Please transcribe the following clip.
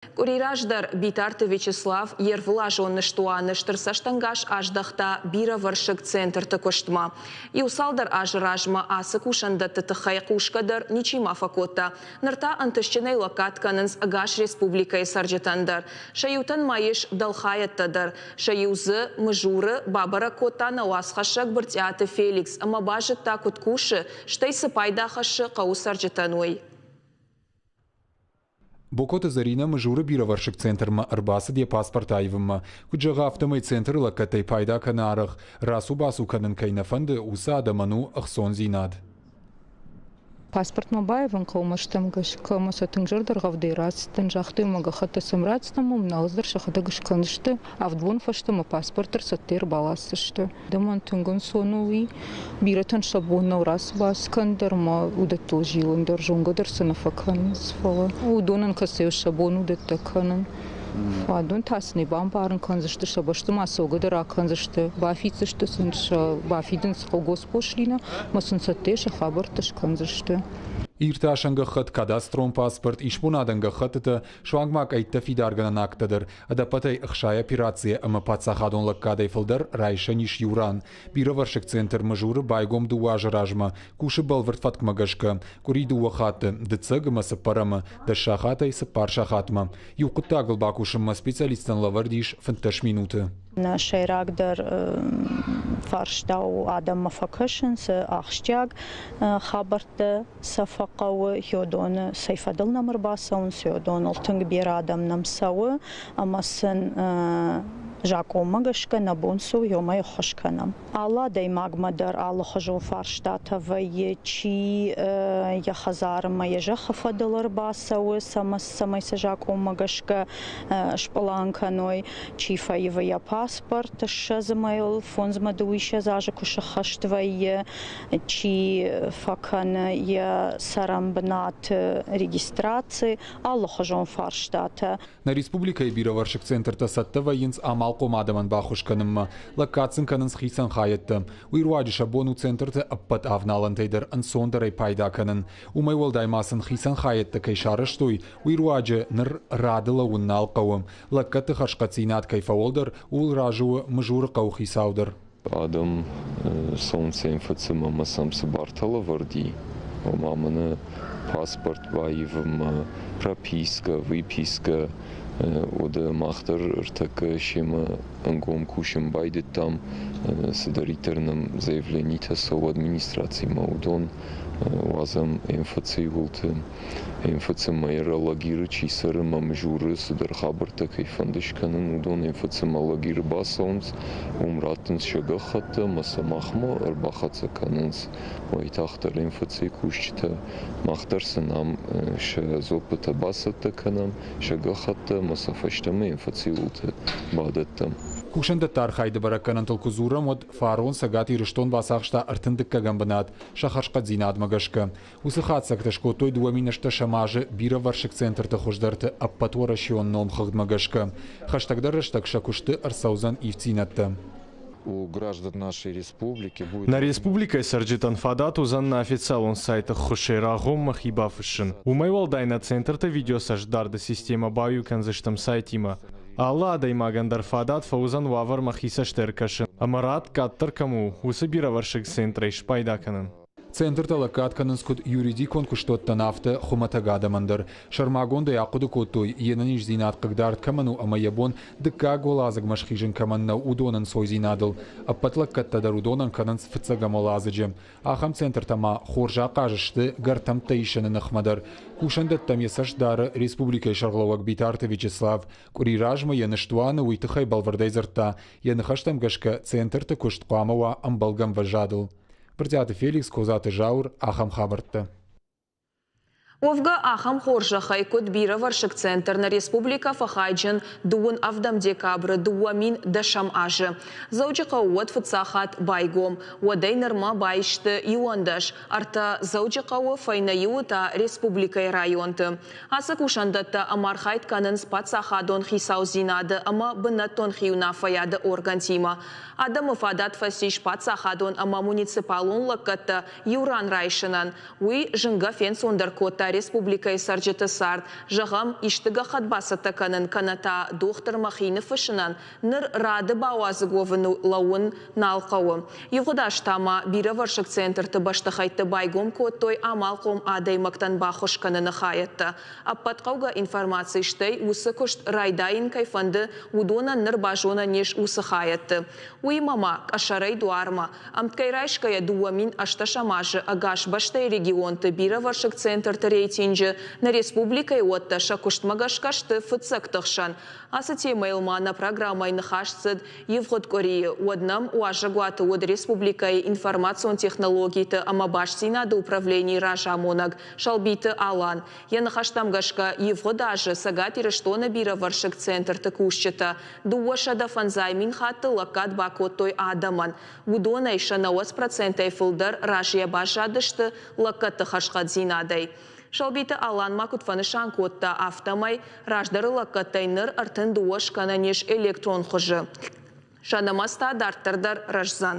Къуыри раздӕр Битарты Вячеслав йе рвылазон ныстуаны стыр цӕстӕнгас аздӕхта бирӕвӕрсыг центрты куыстмӕ. Иу цалдӕр азы размӕ ацы кусӕндӕтты тыххӕй хъусгӕ дӕр ничима фӕкодта. Ныр та ӕнтыстджынӕй лӕггад кӕнынц ӕгас республикӕйы цӕрджытӕн дӕр. Сӕ иутӕн ма ис дӕлхайӕдтӕ дӕр. Сӕ иу дзы, Мызуры, бабӕрӕг кодта нӕ уацхӕссӕг Брытъиаты Феликс ӕмӕ базыдта, куыд кусы, стӕй цы пайда хӕссы хъӕуы цӕрджытӕн, уый. Бокоты Зӕринӕ Мызуры бирӕвӕрсыг центрмӕ ӕрбацыд йӕ паспорт аивынмӕ. Куыд зӕгъы, афтӕмӕй центры лӕггӕдтӕй пайда кӕны арӕх. Рацу-бацу кӕнын кӕй нӕ фӕнды, уыцы адӕмӕн у ӕхцондзинад. Паспортмӕ баивын хъӕумӕ стӕм гӕсгӕ ӕмӕ сӕ тынг зӕрдӕргъӕвдӕй рацыдтӕн. Загътой мӕ гӕххӕттӕ сӕм рацыдтӕн, уым нал дӕр сӕхӕдӕг скӕндзысты. Авд бон фӕстӕмӕ паспорт дӕр цӕттӕ ӕрбаласдзысты. Адӕмӕн тынг ӕнцон у уый. Бирӕтӕн сӕ бон нӕу рацу-бацу кӕнын дӕр ӕмӕ уыдӕттыл зилын дӕр, зонгӕ дӕр сӕ нӕ фӕкӕнынц, фӕлӕ уыдонӕн кӕцӕй сӕ бон уыдӕттӕ кӕнын. Уӕдон та сын ӕй бамбарын кӕндзысты, сӕ бӕсты ма цӕугӕ дӕр акӕндзысты, бафиддзысты сын сӕ бафидынц госпошлина ӕмӕ сын цӕттӕ сӕ хабӕрттӕ скӕндзысты. Иртасӕн гӕххӕтт, кадастрон паспорт, исбонадӕн гӕххӕттытӕ, суанг ма къӕйттӕ фидаргӕнӕн акттӕ дӕр ӕдӕппӕтӕй 60 операцийӕ ӕмӕ паддзахадон лӕггадӕй фылдӕр райсӕн ис иу ран. Бирӕвӕрсыг центр Мызуры байгом дыууӕ азы размӕ, кусы бӕлвырд фӕткмӕ гӕсгӕ, къуыри дыууӕ хатты, дыццӕг ӕмӕ цыппӕрӕмы, дӕс сахатӕй цыппар сахатмӕ. Иу хъуыддагыл бакусынмӕ специалисттӕн лӕвӕрд ис 15 минуты. Нӕ сӕйрагдӕр фарста у адӕммӕ фӕкӕсын, цы ахсджиаг хабӕрттӕ сӕ фӕхъӕуы, уыдоны цӕй фӕдыл нӕм ӕрбацӕуынц, уыдоныл тынг бирӕ адӕм нӕм цӕуы ӕмӕ сын закъонмӕ гӕсгӕ нӕ бон цы у, уымӕй ӕххуыс кӕнӕм. Алы адӕймагмӕ дӕр алыхуызон фарстатӕ вӕййы, чи йӕ хӕдзармӕ йӕ зӕххы фӕдыл ӕрбацӕуы, цӕмӕй сӕ закъонмӕ гӕсгӕ спълан кӕной, чи фӕивы йӕ паспорт ссӕдз мӕйыл, фондзмӕ дыууиссӕдз азы куы сыххӕст вӕййы, чи фӕкӕны йӕ цӕрӕнбынаты регистраци, алыхуызон фарстатӕ. Нӕ республикӕйы бирӕвӕрсыг центртӕ цӕттӕ вӕййынц амалхъом адӕмӕн баххуыс кӕнынмӕ, лӕггад сын кӕнынц хицӕн хайӕдтӕ. Уый руаджы сӕ бон у центрты ӕппӕт авналӕнтӕй дӕр ӕнцондӕрӕй пайда кӕнын. Уымӕй уӕлдай ма сын хицӕн хайӕдтӕ кӕй сарӕзтой, уый руаджы ныр рады лӕууын нал хъӕуы. Лӕггӕдты хӕрзхъӕддзинад кӕй фӕуӕлдӕр, ууыл разы у Мызуры хъӕуыхицау дӕр. Адӕм солнцем фыцым ӕмӕ сӕм цы бартӕ лӕвӕрд и, ома мӕнӕ паспорт баивынмӕ, пропискӕ, выпискӕ, уӕдӕ мах дӕр ӕртӕккӕ семӕ ӕнгом кусын байдыдтам, цыдӕриддӕр нӕм заявленитӕ цӕуы администрацимӕ, уыдон уадзӕм МФЦ-йы уылты. МФЦ-мӕ Лагеры чи цӕры ӕмӕ Мызуры цыдӕр хабӕрттӕ кӕй фӕнды скӕнын, уыдон МФЦ-мӕ лагеры бацӕуынц, уым раттынц сӕ гӕххӕттӕ ӕмӕ сӕ махмӕ ӕрбахӕццӕ кӕнынц. Уайтагъддӕр МФЦ-йы кусджытӕ мах дӕр сын ам сӕ дзуӕппытӕ бацӕттӕ кӕнӕм, сӕ гӕххӕттӕ ӕмӕ сӕ фӕстӕмӕ МФЦ-йы уылты бадӕттӕм. Кусӕндӕтты архайды бӕрӕггӕнӕнтыл куы дзурӕм, уӕд фарон Цӕгат Ирыстон бацахста ӕртындыккӕгӕм бынат сӕ хӕрзхъӕддзинадмӕ гӕсгӕ. Уыцы хатдзӕгтӕ скодтой 2008 азы бирӕвӕрсыг центрты хуыздӕрты ӕппӕтуӕрӕсеон номхыгъдмӕ гӕсгӕ. Хӕстӕгдӕр рӕстӕг сӕ куысты ӕрцӕудзӕн ивддзинӕдтӕ. Нӕ республикӕйы цӕрджытӕн фадат уыдзӕн нӕ официалон сайты ӕххуысӕй рагъоммӕ хи бафыссын. Уымӕй уӕлдай нӕ центрты видеоцӕстдарды системӕ баиу кӕндзыстӕм сайтимӕ. Алы адӕймагӕн дӕр фадат фӕуыдзӕн уавӕрмӕ хи цӕстӕй ӕркӕсын ӕмӕ рад къаддӕр кӕм у, уыцы бирӕвӕрсыг центрӕй спайда кӕнын. Центртӕ лӕггад кӕнынц куыд юридикон куыстуӕттӕн, афтӕ хуымӕтӕг адӕмӕн дӕр. Сӕрмагондӕй ахъуыды кодтой, йе нӕниздзинад хъыгдард кӕмӕн у ӕмӕ йӕ бон дыккаг уӕладзыгмӕ схизын кӕмӕн нӕу, уыдон ӕнцойдзинадыл. Ӕппӕт лӕггӕдтӕ дӕр уыдонӕн кӕнынц фыццӕгӕм уӕладзыджы. Ахӕм центртӕ ма хорз ахъаз сты гӕртӕмттӕ исыны ныхмӕ дӕр. Кусӕндӕттӕм йӕ цӕст дары республикӕйы сӕргълӕууӕг Битарты Вячеслав. Къуыри размӕ йӕ ныстуаны уый тыххӕй бӕлвырдӕй дзырдта. Йӕ ныхӕстӕм гӕсгӕ центрты куыст хъуамӕ уа ӕмбӕлгӕ ӕмвӕзадыл. Брытъиаты Феликс, Козаты Зауыр, ахӕм хабӕрттӕ. Уӕвгӕ, ахӕм хорзӕхӕй, куыд бирӕвӕрсыг центр нӕ республикӕ фӕхайджын дыууын ӕвдӕм декабры 2010 азы. Дзӕуджыхъӕуы уӕд фыццаг хатт байгом. Уӕдӕй нырмӕ баисты 11, ӕртӕ Дзӕуджыхъӕуы, фӕйнӕ иуы та республикӕйы районты. Ацы кусӕндӕттӕ ӕмархайд кӕнынц паддзахадон хицаудзинады ӕмӕ бынӕттон хиуынаффӕйады оргӕнтимӕ. Адӕмы фадат фӕцис паддзахадон ӕмӕ муниципалон лӕггӕдтӕ иу ран райсынӕн. Уый зынгӕ фенцондӕр кодта. республикӕйы цӕрджыты цард. Зӕгъӕм, исты гӕххӕтт бацӕттӕ кӕнын кӕнӕ та дохтырмӕ хи ныффыссынӕн ныр рады бауадзыг уӕвын лӕууын нал хъӕуы. Ивгъуыд аз та ма бирӕвӕрсыг центрты бӕстыхӕйтты байгом кодтой амалхъом адӕймӕгтӕн баххуыс кӕныны хайӕдтӕ. Ӕппӕт хъӕугӕ информаци стӕй уыцы куыст райдайын кӕй фӕнды, уыдонӕн ныр базонӕн ис уыцы хайӕдты. Уыимӕ ма къӕсӕрӕй дуармӕ. Ӕмткӕй райсгӕйӕ 2018 азы ӕгас бӕстӕйы регионты бирӕвӕрсыг центрты рейтинджы нӕ республикӕйы уӕттӕ сӕ куыстмӕ гӕсгӕ сты фыццӕгты хсӕн. Ацы темӕйыл ма нӕ программӕйы ныхас цыд ивгъуыд къуырийы. Уӕд нӕм уазӕгуаты уыд республикӕйы информацион технологиты ӕмӕ бастдзинады управленийы разамонӕг Сӕлбиты Алан. Йӕ ныхӕстӕм гӕсгӕ, ивгъуыд азы Цӕгат Ирыстоны бирӕвӕрсыг центрты кусджытӕ 250 мин хатты лӕггад бакодтой адӕмӕн. Уыдонӕй сӕ 90 процентӕй фылдӕр разыйӕ баззадысты лӕггӕдты хӕрзхъӕддзинадӕй. Сӕлбиты Алан ма куыд фӕнысан кодта, афтӕмӕй раздӕры лӕггӕдтӕй ныр 32 скӕнӕн ис электрон хуызы. Сӕ нымӕц та дарддӕр дӕр рӕздзӕн.